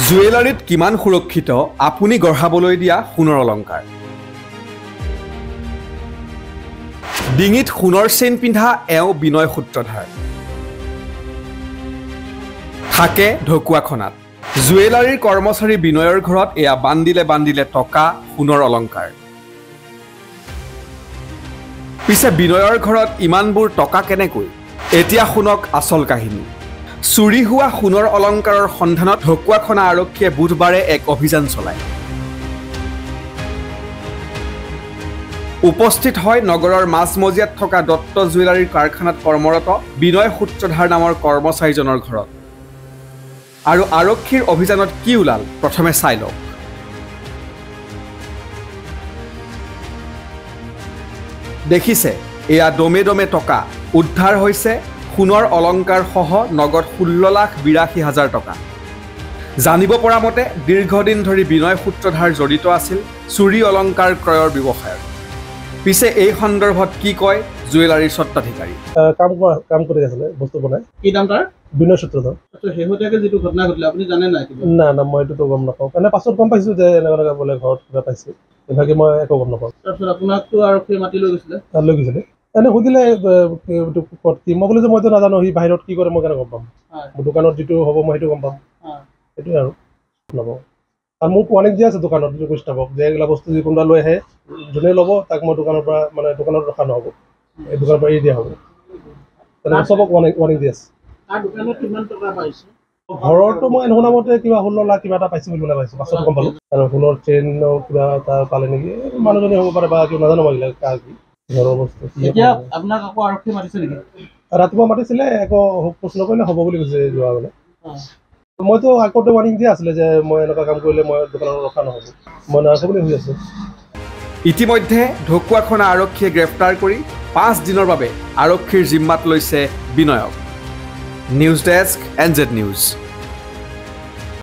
জুৱেলাৰীত কিমান সুৰক্ষিত আপুনি গঢ়াবলৈ দিয়া সোণৰ অলংকাৰ? ডিঙিত সোণৰ চেইন পিন্ধা এওঁ বিনয় সূত্ৰধাৰ, থাকে ঢকুৱাখনাত। জুৱেলাৰীৰ কৰ্মচাৰী বিনয়ৰ ঘৰত এয়া বান্দিলে বান্দিলে টকা, সোণৰ অলংকাৰ। পিছে বিনয়ৰ ঘৰত ইমানবোৰ টকা কেনেকৈ? এতিয়া শুনক আচল কাহিনী। চুৰি হোৱা সোণৰ অলংকাৰৰ সন্ধানত ঢকুৱাখনা আৰক্ষীয়ে বুধবাৰে এক অভিযান চলায়। উপস্থিত হয় নগৰৰ মাজমজিয়াত থকা দত্ত জুৱেলাৰীৰ কাৰখানাত কৰ্মৰত বিনয় সূত্ৰধাৰ নামৰ কৰ্মচাৰীজনৰ ঘৰত। আৰু আৰক্ষীৰ অভিযানত কি ওলাল প্ৰথমে চাই লওক। দেখিছে, এয়া দমে দমে টকা। উদ্ধাৰ হৈছে সোণৰ অলংকাৰসহ নগদ 16,82,000 টকা। জানিব পৰা মতে দীৰ্ঘদিন ধৰি বিনয় সূত্ৰধাৰ জড়িত আছিল চুৰি অলংকাৰ ক্ৰয়ৰ ব্যৱসায়ত। পিছে এই সন্দৰ্ভত কি কয় জুৱেলাৰীৰ স্বত্বাধিকাৰী? কাম কৰি আছিলে, বস্তু বনাই। কি নাম তাৰ? বিনয় সূত্ৰধৰ। শেহতীয়াকৈ যিটো ঘটনা ঘটিলে আপুনি জানে নাই? না না, মই এইটোতো গম নাপাওঁ। মানে পাছত গম পাইছোঁ যে এনেকুৱা এনেকুৱা বোলে ঘৰত কিবা পাইছে, এইভাগে মই একো গম নাপাওঁ। তাৰপিছত আপোনাকতো আৰক্ষীয়ে মাতি লৈ গৈছিলে? লৈ গৈছিলে, এনে সুধিলে এইটো ক'ত কি, মই ক'লো যে মইতো নাজানো, সি বাহিৰত কি কৰে মই কেনেকৈ গম পাম, মোৰ দোকানত যিটো হ'ব মই সেইটো গম পাম, সেইটোৱে আৰু নাপাওঁ। আৰু মোক ৱাৰ্ণিং দিয়া আছে দোকানত যিটো ষ্টাফক যে এইগিলা বস্তু যি কোনোবা লৈ আহে, যোনে ল'ব তাক মই দোকানৰ পৰা, মানে দোকানত ৰখা নহ'ব, এই দোকানৰ পৰা এৰি দিয়া হ'ব। তেনেকৈ চবক ৱাৰ্ণিং দি আছে। ঘৰতো মই শুনা মতে কিবা 16 লাখ কিবা এটা পাইছোঁ বুলি শুনা পাইছোঁ, পাছত গম পালোঁ। আৰু সোণৰ চেইনো কিবা এটা পালে নেকি, মানুহজনী হ'ব পাৰে বা কিবা নাজানো মই এইবিলাক কাৰ কি ঘৰৰ বস্তু। আপোনাক আকৌ আৰক্ষীয়ে মাতিছে নেকি? ৰাতিপুৱা মাতিছিলে, একো প্ৰশ্ন কৰিলে হ'ব বুলি কৈছে যোৱা মানে। মইতো আগতে ৱাৰ্ণিং দিয়া আছিলে যে মই এনেকুৱা কাম কৰিলে মই দোকানত ৰখা নহ'ব, মই নাৰাখো বুলি ভাবি আছোঁ। ইতিমধ্যে ঢকুৱাখনা আৰক্ষীয়ে গ্ৰেপ্তাৰ কৰি 5 দিনৰ বাবে আৰক্ষীৰ জিম্মাত লৈছে Vinayak. News desk, NZ news.